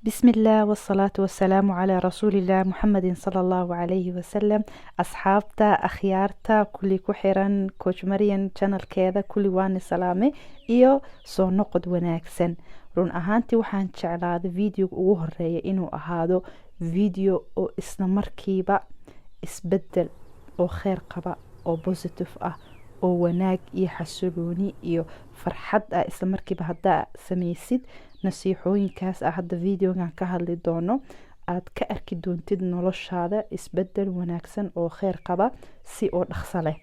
بسم الله والصلاة والسلام على رسول الله محمد صلى الله عليه وسلم. Asxaabta, akhyaarta kulli ku xiran Coach Marian channelkeeda kulli, waani salaame iyo soo noqod wanaagsan. Run ahaantii waxaan jeclaaday videoga ugu horeeya inuu ahaado video oo isla markiiba isbedel oo kheer qaba oo positive ah oo wanaag iyo xasilooni iyo farxad ah isla markiiba haddaa sameysid nasiixooyinkaas ah hadda videogan ka hadli doono, aad ka arki doontid noloshaada isbedel wanaagsan oo kheer qaba si oo dhaqso leh.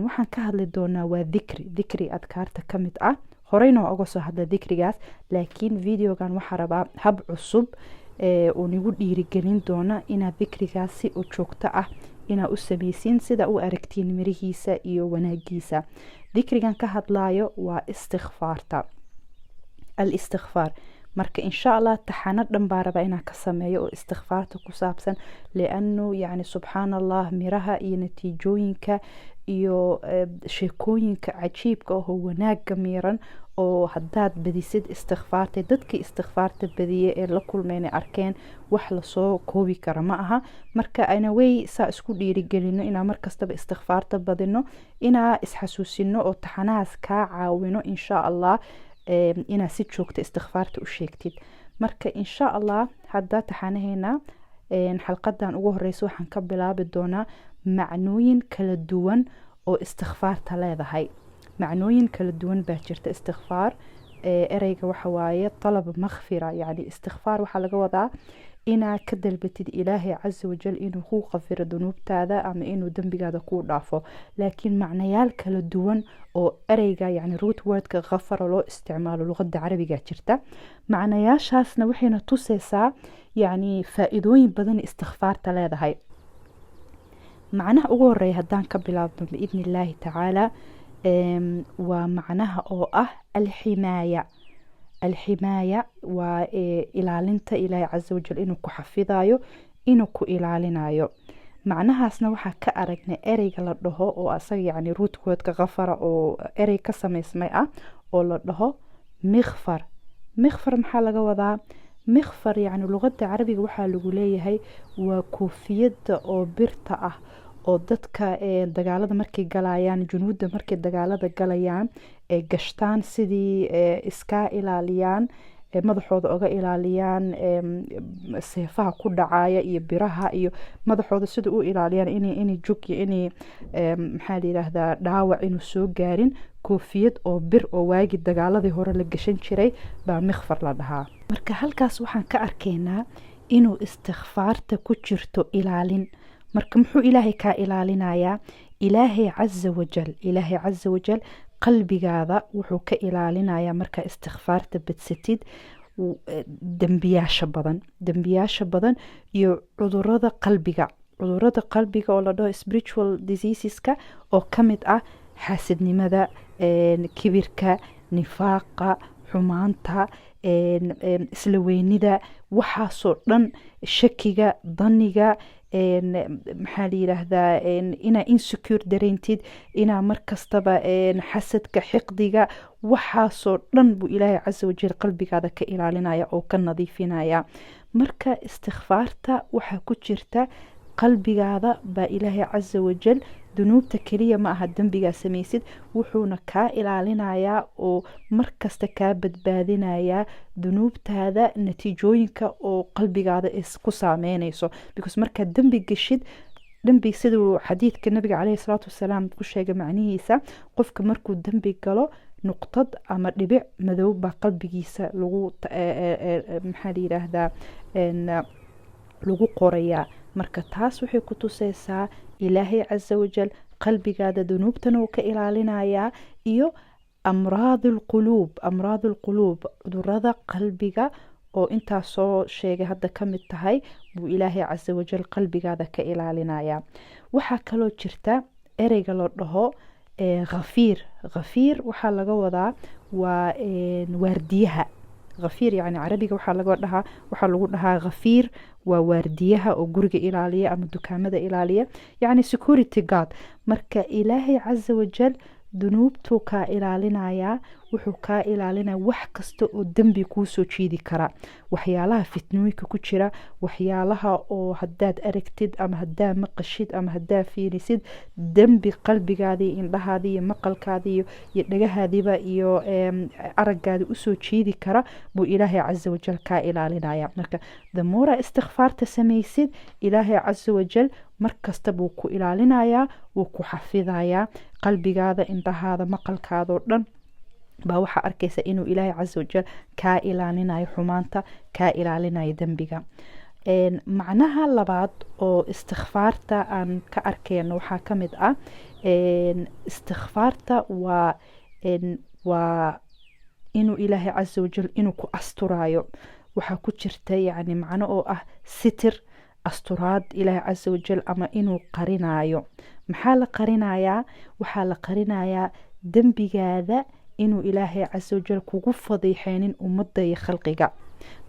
Waxaan ka hadli doonaa waa dikri, dikri adkaarta ka mid ah. Horeyna waa uga soo hadla dikrigaas, laakiin videogan waxaa rabaa hab cusub oo nigu dhiirigelin doona inaad dikrigaas si oo joogto ah inaa u sameysiin, sida u aragtiin mirihiisa iyo wanaagiisa. Dikrigan ka hadlayo waa istikfaarta, al-istikfaar. Marka insha Allah taxano dhan baa rabaa inaan ka sameeyo oo istikfaarta ku saabsan, lianu yani subxaan Allah, miraha iyo natiijooyinka iyo sheekooyinka cajiibka ahoo wanaaga miiran oo haddaad badisid istikfaarta, dadkii istikfaarta badiye ee la kulmeen arkeen, wax lasoo koobi kara ma aha. Marka anaway saa isku dhiirigelino inaa markastaba istikfaarta badino, inaa isxasuusino oo taxanahaas kaa caawino insha Allah inaad si joogta istikfaarta u sheegtid. Marka insha Allah hadda taxanaheena xalqadan ugu horeysa waxaan ka bilaabi doonaa macnooyin kala duwan oo istikfaarta leedahay. Macnooyin kala duwan baa jirta. Istikfaar ereyga waxa waaye طلب مغفرة, yani istikfaar waxaa laga wadaa inaa ka dalbatid Ilaahay casa wajal inuu kuu qafiro dunuubtaada ama inuu dembigaada kuu dhaafo. Laakiin macnayaal kala duwan oo ereyga, yani root wordka غفر, loo isticmaalo luqada Carabiga jirta. Macnayaashaasna waxayna tuseysaa yani faa-iidooyin badan istikfaarta leedahay. Macnaha ugu horeeya haddaan ka bilaabno biidni Illaahi tacaala waa macnaha oo ah الحماية. الحماية waa ilaalinta, Ilaahay casa wajal inuu ku xafidayo, inuu ku ilaalinayo. Macnahaasna waxaa ka aragnay ereyga la dhaho oo asaga yani root wordka غفر oo erey ka sameysmay ah oo la dhaho مغفر. مغفر maxaa laga wadaa? مغفر yani luqada Carabiga waxaa lagu leeyahay waa koofiyada oo birta ah oo dadka dagaalada markay galayaan, junuudda markay dagaalada galayaan ee gashtaan, sidii iskaa ilaaliyaan, madaxooda oga ilaaliyaan seefaha ku dhacaya iyo biraha, iyo madaxooda sida u ilaaliyaan inay jug iyo inay, maxaa la yiraahdaa, dhaawac inuu soo gaarin. Koofiyad oo bir oo waagi dagaaladii hore la gashan jiray baa مغفر la dhahaa. Marka halkaas waxaan ka arkaynaa inuu istikfaarta ku jirto ilaalin. Marka muxuu Ilaahay kaa ilaalinayaa? Ilaahay casa wajal, Ilaahay casa wajal qalbigaada wuxuu ka ilaalinayaa markaa istikfaarta badsatid dembiyaasha badan, dembiyaasha badan iyo cudurada qalbiga, cudurada qalbiga oo la dhaho spiritual diseaseska, oo ka mid ah xaasidnimada, kibirka, nifaaqa, xumaanta, isla weynida, waxaasoo dhan, shakiga, daniga, maxaa la yiraahdaa, inaa insecure dareentid, inaa markastaba xasadka, xiqdiga, waxaasoo dhan buu Ilaahay casa wajal qalbigaada ka ilaalinaya oo ka nadiifinaya. Marka istikfaarta waxaa ku jirta qalbigaada baa Ilaahay casa wajal, dunuubta keliya ma aha dembigaa samaysid, wuxuuna kaa ilaalinayaa oo markasta kaa badbaadinayaa dunuubtaada natiijooyinka oo qalbigaada ku saameynayso, because markaad dembi geshid, dembi siduu xadiidka Nabiga caleyhi salaatu wasalaam ku sheegay macnihiisa, qofka markuu dembi galo nuqtad ama dhibic madow baa qalbigiisa lagu, maxaa la yiraahdaa, lagu qorayaa. Marka taas waxay ku tuseysaa Ilaahay casa wajal qalbigaada dunuubtana uu ka ilaalinayaa iyo أمراض القلوب, أمراض القلوب, cudurada qalbiga oo intaas soo sheegay hadda ka mid tahay buu Ilaahay casa wajal qalbigaada ka ilaalinayaa. Waxaa kaloo jirta ereyga la dhaho غفير. غفير waxaa laga wadaa waa waardiyaha. غفير yani Carabiga waxaa laga dhahaa, waxaa lagu dhahaa غفير waa waardiyaha oo guriga ilaaliya ama dukaamada ilaaliya, yacni security guard. Marka Ilaahay casa wajal dunuubtuu kaa ilaalinayaa. Wuxuu kaa ilaalinaya wax kasta oo dembi kuusoo jiidi kara, waxyaalaha fitnooyinka ku jira, waxyaalaha oo hadaad aragtid ama hadaa maqashid ama hadaa fiirisid dembi qalbigaadii, indhahaadii iyo maqalkaadii iyo dhagahaadiiba iyo araggaadi usoo jiidi kara buu Ilaahay casa wajal kaa ilaalinaya. Marka the more istikfaarta samaysid, Ilaahay casa wajal markasta buu ku ilaalinayaa, wuu ku xafidayaa qalbigaada, indhahaada, maqalkaada oo dhan baa waxaa arkaysa inuu Ilaahay casa wajal kaa ilaalinayo xumaanta, kaa ilaalinayo dembiga. Macnaha labaad oo istikfaarta aan ka arkeyno waxaa ka mid ah, istikfaarta waa inuu Ilaahay casa wajal inuu ku asturayo. Waxaa ku jirta yacni macno oo ah sitir, asturaad Ilaahay casa wajal ama inuu qarinayo. Maxaa la qarinayaa? Waxaa la qarinayaa dembigaada, inuu Ilaahay casa wajal kugu fadiixeynin ummadda iyo khalqiga.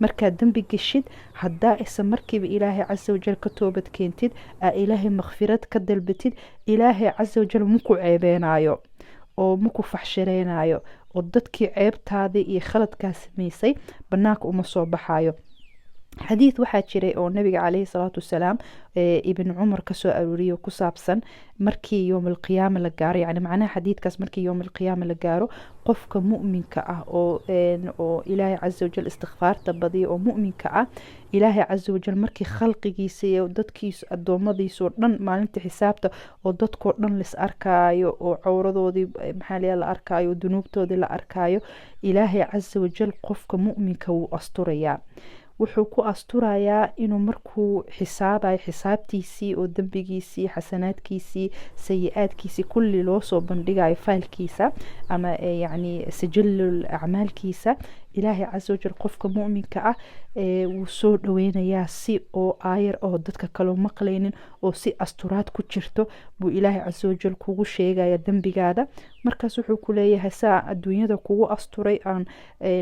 Markaad dembi geshid, haddaa isa markiiba Ilaahay casa wajal ka toobad keentid, aa Ilaahay makfirad ka dalbatid, Ilaahay casa wajal maku ceebeenaayo oo maku faxshireynayo, oo dadkii ceebtaadii iyo khaladkaa samaysay banaanka uma soo baxayo. Xadiid waxaa jiray oo Nabiga caleyhi salaatu wasalaam Ibn Cumar kasoo arooriyay ku saabsan markii yowm alqiyaama la gaaro. Yani macnaha xadiidkaas, markii yowm alqiyaama la gaaro, qofka mu'minka ah oo Ilaahay casa wajal istikfaarta badiya oo mu'minka ah, Ilaahay casa wajal markii khalqigiisa iyo dadkiisa, addoommadiisa oo dhan, maalinta xisaabta oo dadkoo dhan lis arkaayo oo cawradoodii, maxaa la arkaayo, dunuubtoodii la arkaayo, Ilaahay casa wajal qofka mu'minka wuu asturayaa. Wuxuu ku asturayaa inuu markuu xisaabayo xisaabtiisii oo dembigiisii, xasanaadkiisii, sayi-aadkiisii kulli loo soo bandhigayo, faylkiisa ama yacni sijilul acmaalkiisa, Ilaahay casa wajal qofka mu'minka ah wuu soo dhaweynayaa si oo aayar oo dadka kaloo maqlaynin oo si asturaad ku jirto buu Ilaahay casa wajal kugu sheegaya dembigaada. Markaas wuxuu ku leeyahay, saa adduunyada kugu asturay, aan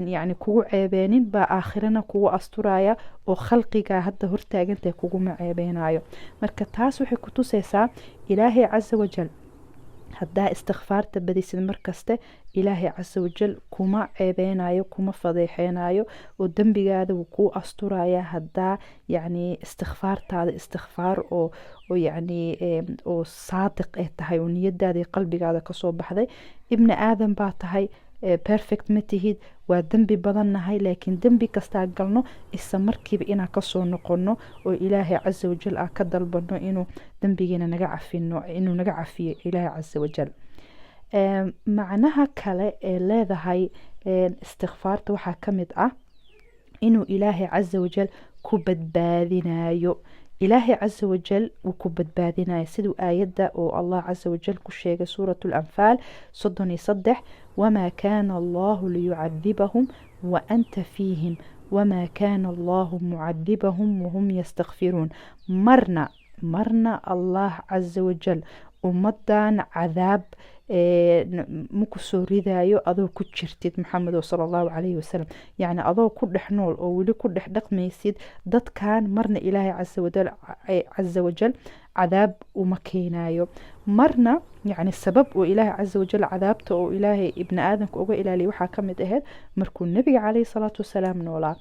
yacni kugu ceebeenin, baa aakhirana kugu asturaya oo khalqigaa hadda hortaagantahay kuguma ceebeenayo. Marka taas waxay ku tusaysaa Ilaahay casa wajal haddaa istikfaarta badisid markaste, Ilaahay casa wajal kuma ceebeynayo, kuma fadeexeynayo oo dembigaada wuu kuu asturaya haddaa yacni istikfaartaada istikfaar oo yacni oo saadiq ay tahay oo niyadaada iyo qalbigaada kasoo baxday. Ibni aadam baa tahay, perfect ma tihid, waa dembi badannahay, laakiin dembi kastaa galno isla markiiba inaan kasoo noqono oo Ilaahay casa wajal ah ka dalbano inuu dembigiina naga cafino, inuu naga cafiyo Ilaahay casa wajal. Macnaha kale ee leedahay istikfaarta waxaa ka mid ah inuu Ilaahay casa wajal ku badbaadinayo. Ilaahay casa wajal wuu ku badbaadinayo, siduu aayadda oo Allah casa wajal ku sheegay Suurat Lanfaal 33: "Wamaa kaana Allahu liyucadibahum wa anta fiihim, wamaa kaana Allahu mucadibahum wahum yastakfiruun." Marna, marna Allah casa wajal ummadan cadaab ma kusoo ridayo adoo ku jirtid, Maxamedo sala Allahu calayhi wasalam. Yacni adoo ku dhex nool oo weli ku dhex dhaqmaysid dadkan, marna Ilaahay casa wajal cadaab uma keenayo marna. Yacni sabab oo Ilaahay casa wajal cadaabta oo Ilaahay ibni aadamka uga ilaaliyay waxaa ka mid ahayd markuu Nebiga caleyhi salaatu wasalaam noolaa.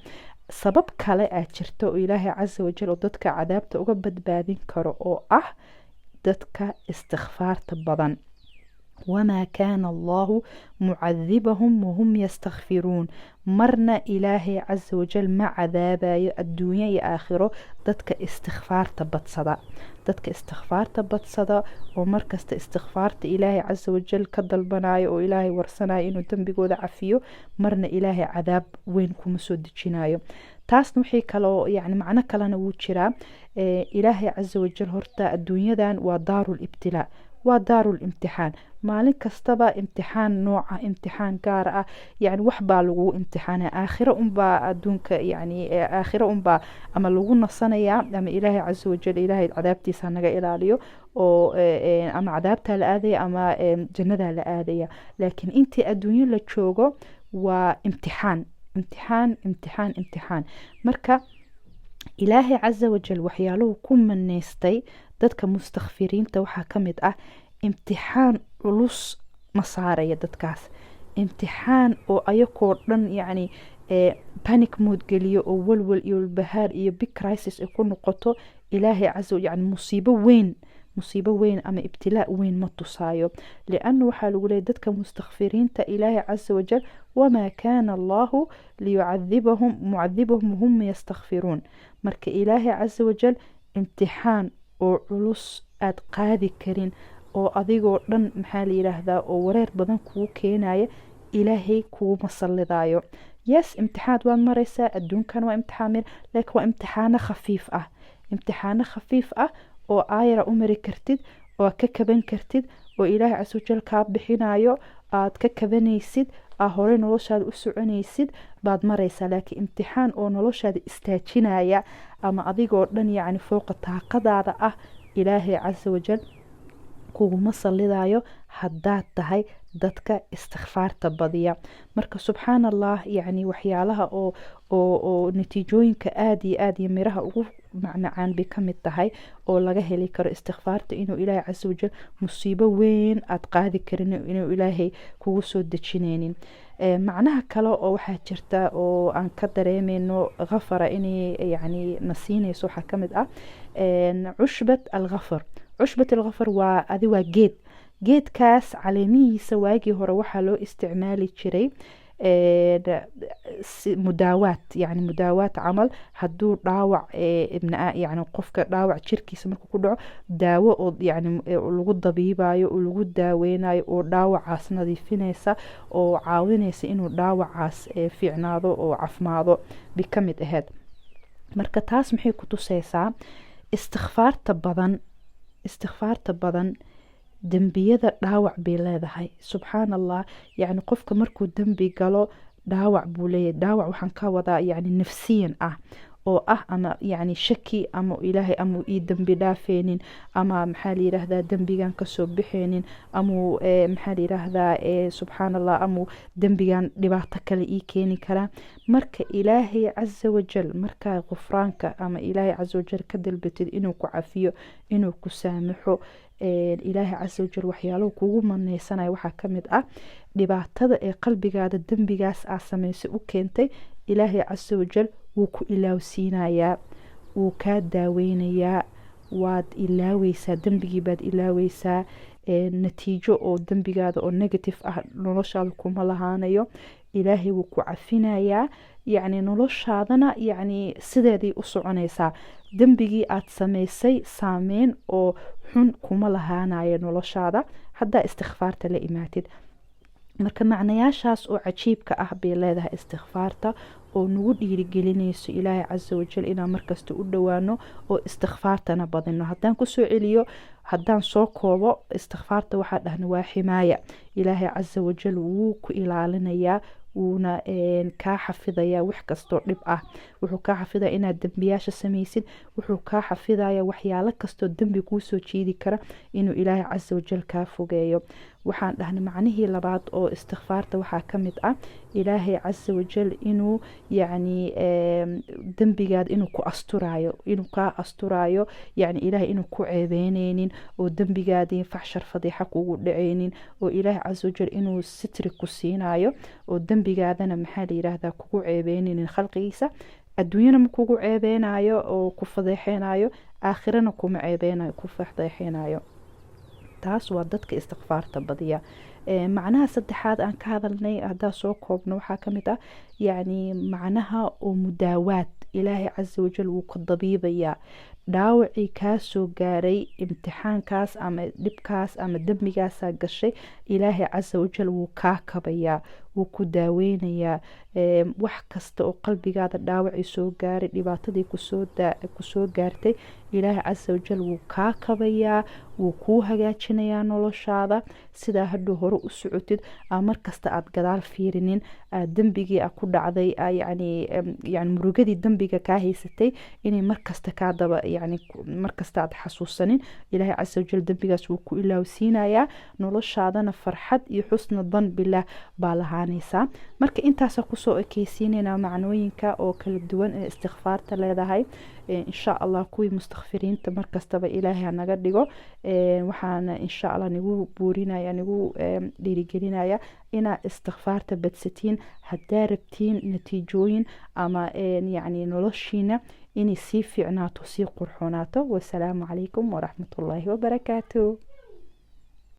Sabab kale aa jirta oo Ilaahay casa wajal oo dadka cadaabta uga badbaadin karo oo ah dadka istikfaarta badan. "Wamaa kaana Allahu mucadibahum wahum yastakfiruun." Marna Ilaahay casa wajal ma cadaabayo adduunyo iyo aakhiro dadka istikfaarta badsada. Dadka istikfaarta badsada oo markasta istikfaarta Ilaahay casa wajal ka dalbanayo oo Ilaahay warsanayo inuu dembigooda cafiyo, marna Ilaahay cadaab weyn kuma soo dejinayo. Taasna wixii kaloo yani macno kalena wuu jiraa. Ilaahay casa wajal horta adduunyadan waa daarul ibtilaa, waa daarul imtixaan. Maalin kastaba imtixaan nooca, imtixaan gaar ah, yani wax baa lagu imtixaanaya. Aakhiro unbaa adduunka, yani aakhiro unbaa ama lagu nasanayaa ama Ilaahay casa wajal, Ilaahay cadaabtiisa naga ilaaliyo, oo ama cadaabtaa la aadaya ama jannadaa la aadaya. Laakiin intii adduunyo la joogo waa imtixaan, imtixaan, imtixaan, imtixaan. Marka Ilaahay casa wajal waxyaaluhu ku maneystay dadka mustakfiriinta waxaa ka mid ah imtixaan culus ma saaraya dadkaas. Imtixaan oo ayakoo dhan yacni panic mode geliyo oo walwal iyo walbahaar iyo big crisis ay ku noqoto, Ilaahay casa, yani musiibo weyn, musiibo weyn ama ibtilaa weyn ma tusaayo, lianna waxaa lagu leeyay dadka mustakfiriinta Ilaahay casa wajal, "Wamaa kaana Allahu liyucadibahum mucadibahum wahum yastakfiruun." Marka Ilaahay casa wajal imtixaan oo culus aad qaadi karin oo adigoo dhan, maxaa la yiraahdaa, oo wareer badan kugu keenaya, Ilaahay kuguma sallidaayo. Yes, imtixaad waad mareysaa, adduunkan waa imtixaan, laakiin waa imtixaano khafiif ah, imtixaano khafiif ah oo aayara u mari kartid oo ka kaban kartid oo Ilaahay casa wajal kaa bixinayo, aad ka kabanaysid, aa horey noloshaada u soconaysid baad mareysaa. Laakiin imtixaan oo noloshaada istaajinaya ama adigoo dhan yacni fooqa taaqadaada ah, Ilaahay casa wajal kuguma sallidayo haddaad tahay dadka istikfaarta badiya. Marka subxaan Allah, yacni waxyaalaha oo natiijooyinka aada iyo aada iyo miraha ugu macmacaan bay kamid tahay oo laga heli karo istikfaarta, inuu Ilaahay casa wajal musiibo weyn aada qaadi karin inuu Ilaahay kugu soo dejineynin. Macnaha kale oo waxaa jirta oo aan ka dareemeyno khafara inay yani na siineyso waxaa kamid ah cushbat alghafar. Cushbat alghafar waa adi waa geed. Geedkaas caleemihiisa waagii hore waxaa loo isticmaali jiray mudaawaat, yani mudaawaat camal, hadduu dhaawac yani qofka dhaawac jirkiisa markuu ku dhaco, daawo oo yani lagu dabiibayo oo lagu daaweynayo oo dhaawacaas nadiifineysa oo caawineysa inuu dhaawacaas fiicnaado oo cafmaado bay ka mid ahayd. Marka taas maxay ku tuseysaa? Istikfaarta badan, istikfaarta badan dembiyada dhaawac bay leedahay. Subxaan Allah, yacni qofka markuu dembi galo dhaawac buu leeyahay. Dhaawac waxaan ka wadaa yacni nafsiyan ah oo ah ama yacni shaki ama Ilaahay ama ii dembi dhaafeynin ama, maxaa la yiraahdaa, dembigan kasoo bixeynin amuu, maxaa la yiraahdaa, subxaan Allah, amuu dembigan dhibaato kale ii keeni karaa. Marka Ilaahay casa wajal markaa qufraanka ama Ilaahay casa wajal ka dalbatid inuu ku cafiyo, inuu ku saamaxo, Ilaahay casa wajal waxyaalahu kugu maneysanaya waxaa kamid ah dhibaatada ee qalbigaada dembigaas aa sameysay u keentay, Ilaahay casa wajal wuu ku ilaawsiinayaa, wuu kaa daaweynayaa, waad ilaaweysaa dembigii, baad ilaaweysaa. Natiijo oo dembigaada oo negative ah noloshaada kuma lahaanayo. Ilaahay wuu ku cafinayaa, yacni noloshaadana yacni sideedii u soconaysaa. Dembigii aad sameysay saameyn oo xun kuma lahaanayo noloshaada haddaa istikfaarta la imaatid. Marka macnayaashaas oo cajiibka ah bay leedahay istikfaarta oo nagu dhiirigelinayso Ilaahay casa wajal inaan markasta u dhowaano oo istikfaartana badino. Haddaan kusoo celiyo, haddaan soo koobo, istikfaarta waxaa dhahna waa ximaaya. Ilaahay casa wajal wuu ku ilaalinayaa, wuuna kaa xafidayaa wax kastoo dhib ah. Wuxuu kaa xafidaya inaad dembiyaasha samaysid, wuxuu kaa xafidaya waxyaalo kastoo dembi kuusoo jiidi kara inuu Ilaahay casa wajal kaa fogeeyo. Waxaan dhahnay macnihii labaad oo istikfaarta waxaa kamid ah Ilaahay casa wajal inuu yacni dembigaada inuu ku asturayo, inuu kaa asturayo, yacni Ilaahay inuu ku ceebeyneynin oo dembigaadii faxshar fadiixa kugu dhaceynin, oo Ilaahay casa wajal inuu sitri ku siinayo oo dembigaadana, maxaa la yiraahdaa, kugu ceebeyneynin khalqigiisa. Adduunyana ma kugu ceebeynayo oo ku fadeexeynayo, aakhirana kuma ceebeynayo, ku fadeexeynayo. Taas waa dadka istikfaarta badiya. Macnaha saddexaad aan ka hadalnay haddaa soo koobno waxaa kamid ah yacni macnaha oo mudaawaad. Ilaahay casa wajal wuu ku dabiibayaa dhaawacii kaasoo gaaray imtixaankaas ama dhibkaas ama dembigaasaa gashay. Ilaahay casa wajal wuu kaa kabayaa, wuu ku daaweynayaa wax kasta oo qalbigaada dhaawacii soo gaaray, dhibaatadii kusoo gaartay. Ilaahay casa wajal wuu kaa kabayaa, wuu kuu hagaajinayaa noloshaada sidaa hadhow hore u socotid, aa markasta aad gadaal fiirinin, aad dembigii a ku dhacday, yani yani murugadii dembiga kaa haysatay inay markasta kaa daba, yani markasta aad xasuusanin. Ilaahay casa wajal dembigaas wuu ku ilaawsiinayaa, noloshaadana farxad iyo xusna dan bilaah baa lahaanaysaa. qaadanaysaa. Marka intaasa kusoo ekeysiinayna macnooyinka oo kala duwan ee istikfaarta leedahay. Insha Allah kuwii mustakfiriinta markastaba Ilaahay hanaga dhigo. Waxaana insha Allah nigu buurinaya, nigu dhiirigelinaya inaa istikfaarta badsatiin haddaa rabtiin natiijooyin ama yacni noloshiina inay sii fiicnaato, sii qurxoonaato. Wasalaamu calaykum waraxmatullaahi wabarakaatu.